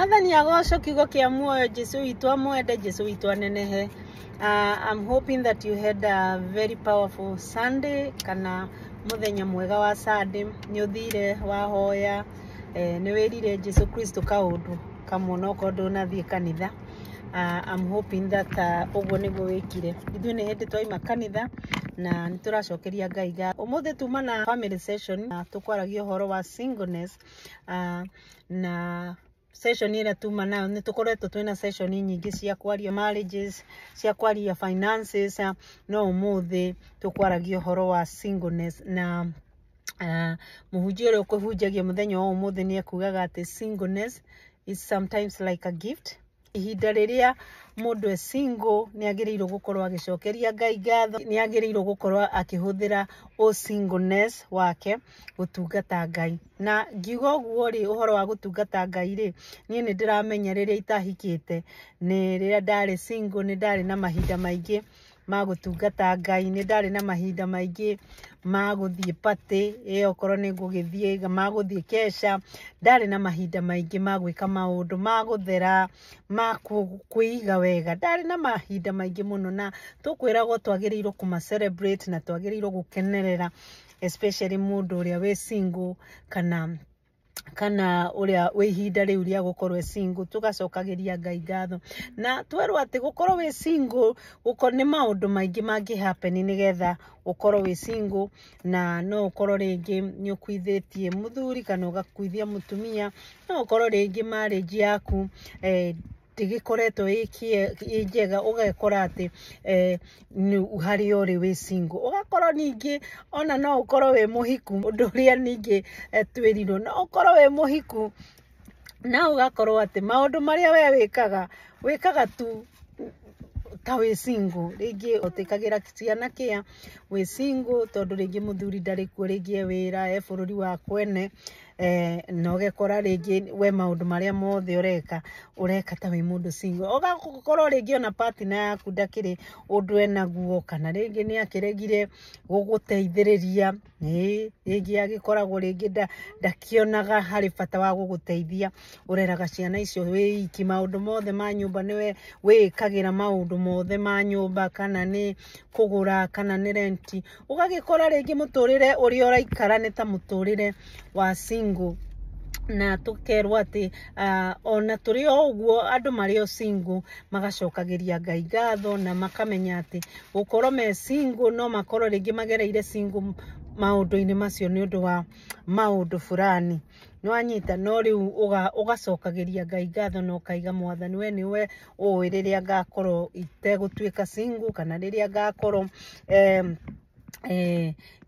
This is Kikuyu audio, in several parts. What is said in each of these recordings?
Mwathani agocwo, kiugo kĩa muoyo. Jesu witũ amwende, Jesu witũ anenehe. I'm hoping that you had a very powerful Sunday, kana muthenya mwega wa Sunday. Nĩ ũthire wahoya, nĩ wĩrire Jesu Kristo kaũndũ kamwe, onokorwo ndũnathiĩ kanitha. I'm hoping that ũguo nĩguo wĩkire. Ithuĩ nĩ hĩndĩ twaima kanitha na nĩ tũracokeria Ngai ngatho. Ũmũthĩ tuma na family session na tũkwaragia ũhoro wa singleness, na session ĩrĩa tuma nayo, nĩ tũkoretwo twĩna session nyingĩ cia kwaria marriages, cia kwaria finances, no ũmũthĩ tũkwaragia ũhoro wa singleness. Na mũhunjia ũrĩa ũkũhunjagia mũthenya wa ũmũthĩ nĩ ekugaga atĩ singleness is sometimes like a gift. Ihinda rĩrĩa mũndũ e single, nĩ agĩrĩirwo gũkorwo agĩcokeria Ngai ngatho, nĩ agĩrĩirwo gũkorwo akĩhũthĩra ũ singleness wake gũtungata Ngai. Na ngiuga ũguo rĩ, ũhoro wa gũtungata Ngai rĩ, niĩ nĩ ndĩramenya rĩrĩa itahikĩte, nĩ rĩrĩa ndarĩ single, nĩ ndarĩ na mahinda maingĩ ma gũtungata Ngai, nĩ ndarĩ na mahinda maingĩ ma gũthiĩ party ĩ, okorwo nĩ ngũgĩthiĩ, ma gũthiĩ kesha. Ndarĩ na mahinda maingĩ ma gwĩka maũndũ ma gũthera, ma kwĩiga wega. Ndarĩ na mahinda maingĩ mũno, na tũkwĩragwo twagĩrĩirwo kũma celebrate na twagĩrĩirwo gũkenerera, especially mũndũ ũrĩa wĩ single kana ũrĩa wĩ ihinda rĩu rĩa gũkorwo e single. Tũgacokagĩria Ngai ngatho na twerwo atĩ gũkorwo wĩ single nĩ maũndũ maingĩ mangĩ happen nĩgetha ũkorwo wĩ single. Na no ũkorwo rĩngĩ nĩ ũkuithĩtie mũthuri kana ũgakuithia mũtumia, no ũkorwo rĩngĩ marriage yaku ndĩgĩkoretwo ĩ njega, ũgekora atĩ harĩa ũrĩ wĩ single. Ũgakorwo ningĩ ona no ũkorwo wĩ mũhiku, ũndũ ũrĩa ningĩ twĩrirwo, no ũkorwo wĩ mũhiku na ũgakorwo atĩ maũndũ marĩa we wĩkaga, wĩkaga tu ta wĩ single. Rĩngĩ ũtĩkagĩra ciana kĩa wĩ single, tondũ rĩngĩ mũthuri ndarĩ kuo, rĩngĩ e wĩra, e bũrũri wa kwene, na ũgekora rĩngĩ we maũndũ marĩa mothe ũreka, ũreka ta wĩ mũndũ single. Ũgakorwo rĩngĩ ona partner yaku ndakĩrĩ ũndũ enaguo, kana rĩngĩ nĩ akĩregire gũgũteithĩrĩria, ĩĩ, rĩngĩ agĩkoragwo rĩngĩ ndakĩonaga harĩ bata wa gũgũteithia. Ũreraga ciana icio wĩ iki, maũndũ mothe ma nyũmba nĩwe wĩĩkagĩra, maũndũ mothe ma nyũmba, kana nĩ kũgũra, kana nĩ renti. Ũgagĩkora rĩngĩ mũtũrĩre ũrĩa ũraikara nĩ ta mũtũrĩre wa single. Na tũkerwo atĩ ona tũrĩ o ũguo, andũ marĩ o single magacokagĩria Ngai ngatho na makamenya atĩ gũkorwo me single, no makorwo rĩngĩ magereire single maũndũ-inĩ macio nĩ ũndũ wa maũndũ fulani, nĩ wanyita. No rĩu ũgacokagĩria Ngai ngatho na ũkaiga, "Mwathani, we nĩwe ũĩ rĩrĩa ngakorwo itegũtuĩka single, kana rĩrĩa ngakorwo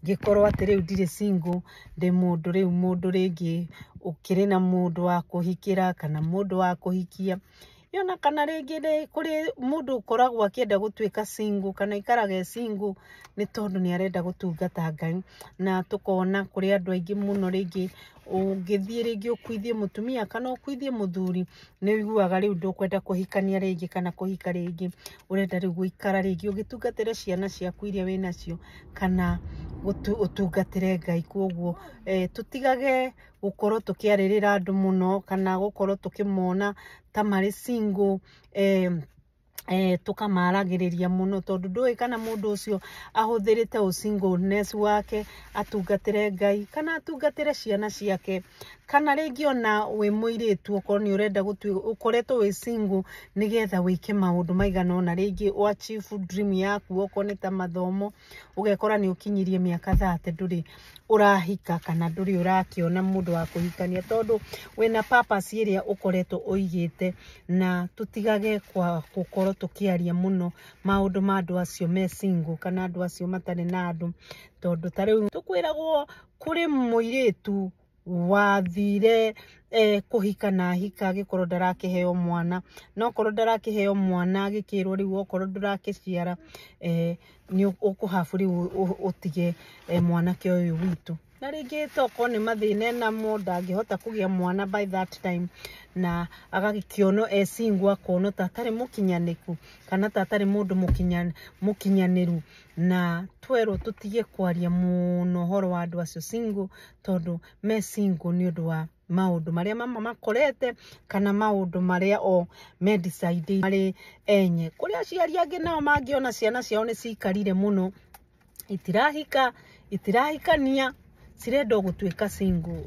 ngĩkorwo atĩ rĩu ndirĩ single, ndĩ mũndũ rĩu, mũndũ rĩngĩ ũkĩrĩ na mũndũ wa kũhikĩra kana mũndũ wa kũhikia." Ona kana rĩngĩ nĩ kũrĩ mũndũ ũkoragwo akĩenda gũtuĩka single kana aikaraga e single nĩ tondũ nĩ arenda gũtungata Ngai. Na tũkona kũrĩ andũ aingĩ mũno, rĩngĩ ũngĩthiĩ rĩngĩ ũkuithie mũtumia kana ũkuithie mũthuri, nĩ ũiguaga rĩu ndũkwenda kũhikania rĩngĩ kana kũhika rĩngĩ, ũrenda rĩu gũikara rĩngĩ ũgĩtungatĩre ciana ciaku iria wĩnacio kana ũtungatĩre Ngai. Koguo tũtigage gũkorwo tũkĩarĩrĩra andũ mũno kana gũkorwo tũkĩmona ta marĩ single, tũkamaragĩrĩria mũno, tondũ ndũĩ kana mũndũ ũcio ahũthĩrĩte ũ singleness wake atungatĩre Ngai kana atungatĩre ciana ciake. Kana rĩngĩ ona wĩ mũirĩtu, okorwo nĩ ũrenda ũkoretwo wĩ single nĩgetha wĩke maũndũ maigana ũna, rĩngĩ ũ achieve dream yaku, okorwo nĩ ta mathomo, ũgekora nĩ ũkinyirie mĩaka 30, ndũrĩ ũrahika kana ndũrĩ ũrakĩona mũndũ wa kũhikania, tondũ wĩna purpose ĩrĩa ũkoretwo ũigĩte. Na tũtigage kwa gũkorwo tũkĩaria mũno maũndũ ma andũ acio me single kana andũ acio matarĩ na andũ, tondũ ta rĩu tũkwĩragwo kũrĩ mũirĩtu wathire kũhika na ahika, agĩkorwo ndarakĩheo mwana, na okorwo ndarakĩheo mwana, agĩkĩrwo rĩu okorwo ndũrakĩciara, nĩ ũkũhabu rĩu ũtige mwanake ũyũ witũ. Na rĩngĩ tokorwo nĩ mathĩna enamo, ndangĩhota kũgĩa mwana by that time, na agagĩkĩonwo e single, akonwo ta atarĩ mũkinyanĩku kana ta atarĩ mũndũ mũkinyanĩru. Na twerwo tũtige kwaria mũno ũhoro wa andũ acio single, tondũ me single nĩ ũndũ wa maũndũ marĩa mama makorete kana maũndũ marĩa o me decide marĩ enye. Kũrĩ aciari angĩ nao mangĩona ciana ciao nĩ cikarire mũno, itirahika, itirahikania, cirenda o gũtuĩka single.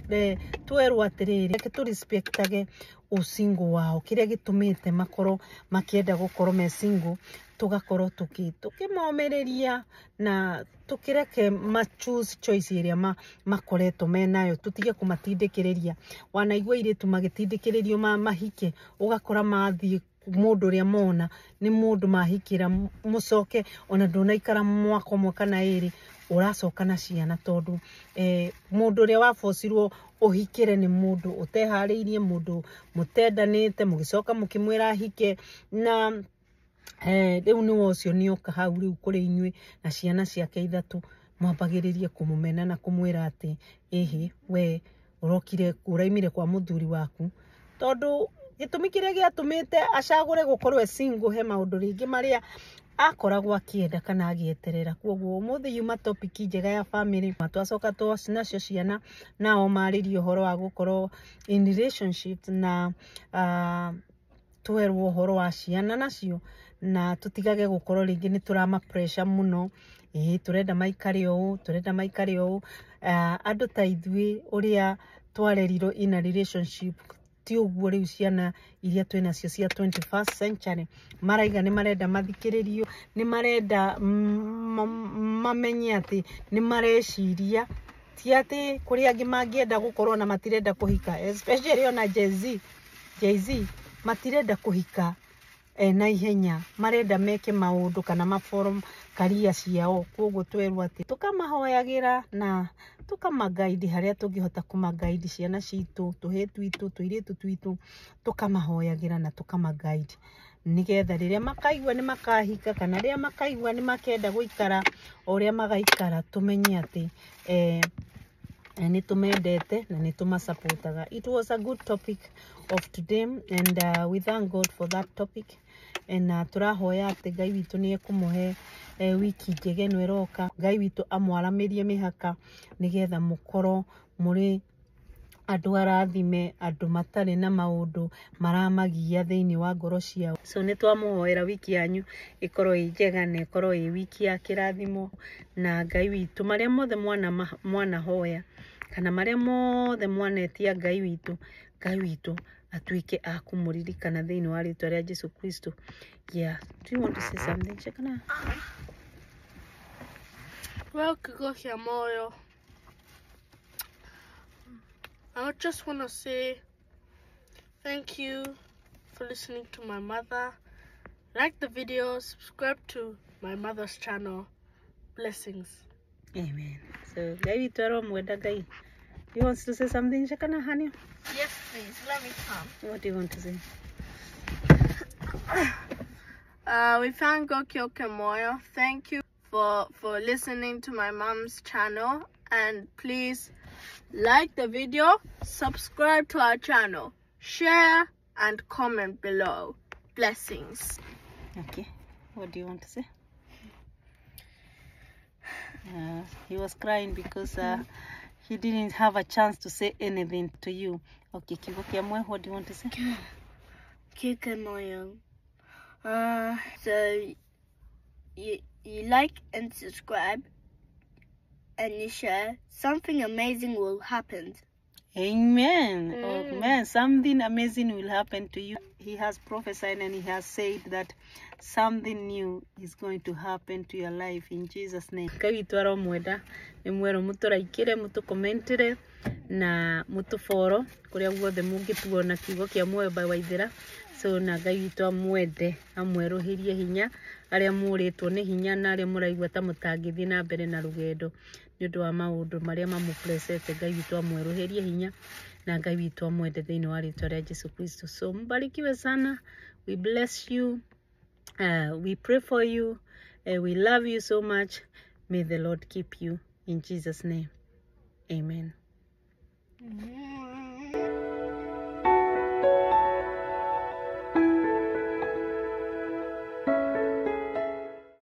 Twerwo atĩrĩrĩ, reke tũ respectage ũsingle wao, kĩrĩa gĩtũmĩte makorwo makĩenda gũkorwo me single, tũgakorwo tũkĩmomĩrĩria na tũkĩreke ma choose choice ĩrĩa makoretwo menayo, tũtige kũmatindĩkĩrĩria. Wanaigua airĩtu magĩtindĩkĩrĩrio mahike, ũgakora mathiĩ mũndũ ũrĩa mona nĩ mũndũ mahikĩra, mũcoke ona ndũnaikara mwaka ũmwe kana ĩrĩ, ũracoka na ciana, tondũ mũndũ ũrĩa wabocirwo ũhikĩre nĩ mũndũ ũteharĩirie, mũndũ mũtendanĩte, mũgĩcoka mũkĩmwĩra ahike, na rĩu nĩwe ũcio nĩoka hau rĩu kũrĩ inyuĩ na ciana ciake ithatũ, mwambagĩrĩrie kũmũmena na kũmwĩra atĩ ĩhĩ, we ũrokire ũraimire kwa mũthuri waku, tondũ gĩtũmi kĩrĩa gĩatũmĩte acagũre gũkorwo e single he maũndũ rĩngĩ marĩa akoragwo akĩenda kana agĩeterera. Koguo ũmũthĩ yuma topic njega ya family, twacoka nacio ciana nao marĩrie ũhoro wa gũkorwo in relationship na twerwo ũhoro wa ciana nacio, na tũtigage gũkorwo rĩngĩ nĩ tũrama pressure mũno, ĩĩ tũrenda maikare ũũ, tũrenda maikare ũũ. Andũ ta ithuĩ ũrĩa twarerirwo in a relationship ti ũguo rĩu ciana iria twĩnacio cia 21st century maraiga nĩ marenda mathikĩrĩrio, nĩ marenda mamenye atĩ nĩ mareciria, ti atĩ kũrĩ angĩ mangĩenda gũkorwo na matirenda kũhika, especially ona Gen Z matirenda kũhika na ihenya, marenda meke maũndũ kana maform career ciao. Koguo twerwo atĩ tũkamahoyagĩra na tũkamagaidi harĩa tũngĩhota kũmagaidi ciana citũ, tũhĩĩ twitũ, tũirĩtu twitũ, tũkamahoyagĩra na tũkamagaidi nĩgetha rĩrĩa makaigua nĩ makahika kana rĩrĩa makaigua nĩ makenda gũikara o ũrĩa magaikara, tũmenye atĩ nĩ tũmendete na nĩ tũmasupportaga. It was a good topic of today and we thank God for that topic, and tũrahoya atĩ Ngai witũ nĩ ekũmũhe wiki njega ĩno ĩroka, Ngai witũ amwaramĩrie mĩhaka nĩgetha mũkorwo mũrĩ andũ arathime, andũ matarĩ na maũndũ maramagia thĩinĩ wa ngoro ciao. So nĩ twamũhoera wiki yanyu ĩkorwo ĩ njega na ĩkorwo ĩ wiki ya kĩrathimo, na Ngai witũ marĩa mothe mwanahoya kana marĩa mothe mwanetia Ngai witũ, Ngai witũ atuĩke a kũmũririkana thĩinĩ wa rĩtwa rĩa Jesu Kristo. Yeah. Do you want to say something, Shekana? Well, Kigokia Moyo, I just want to say thank you for listening to my mother. Like the video, subscribe to my mother's channel. Blessings. Amen. So, Ngai witũ aromwenda Ngai. You want to say something, Shekana, honey? Yes, please. Let me come. What do you want to say? We thank Gokyo Moyo. Thank you for listening to my mom's channel, and please like the video, subscribe to our channel, share and comment below. Blessings. Okay, what do you want to say? He was crying because he didn't have a chance to say anything to you. Okay, Kigokia Moyo, what do you want to say? Kigokia Moyo. So you like and subscribe and you share. Something amazing will happen. Amen. Oh man, something amazing will happen to you. He has prophesied and he has said that something new is going to happen to your life in Jesus' name. Ngai witũ aromwenda, nĩ mwerũ mũtũraikĩre, mũtũkomentire na mũtũboro kũrĩa guothe mũngĩtuona Kiugo kĩa Muoyo by Waithera. So na Ngai witũ amwende, amwerũhĩrie hinya arĩa mũrĩtwo nĩ hinya na arĩa mũraigua ta mũtangĩthiĩ na mbere na rũgendo nĩ ũndũ wa maũndũ marĩa mamũpresete. Ngai witũ amwerũhĩrie hinya na Ngai witũ amwende thĩinĩ wa rĩtwa rĩa Jesu Kristo. So mbarikiwe sana. We bless you. We pray for you. We love you so much. May the Lord keep you in Jesus' name. Amen. Mm.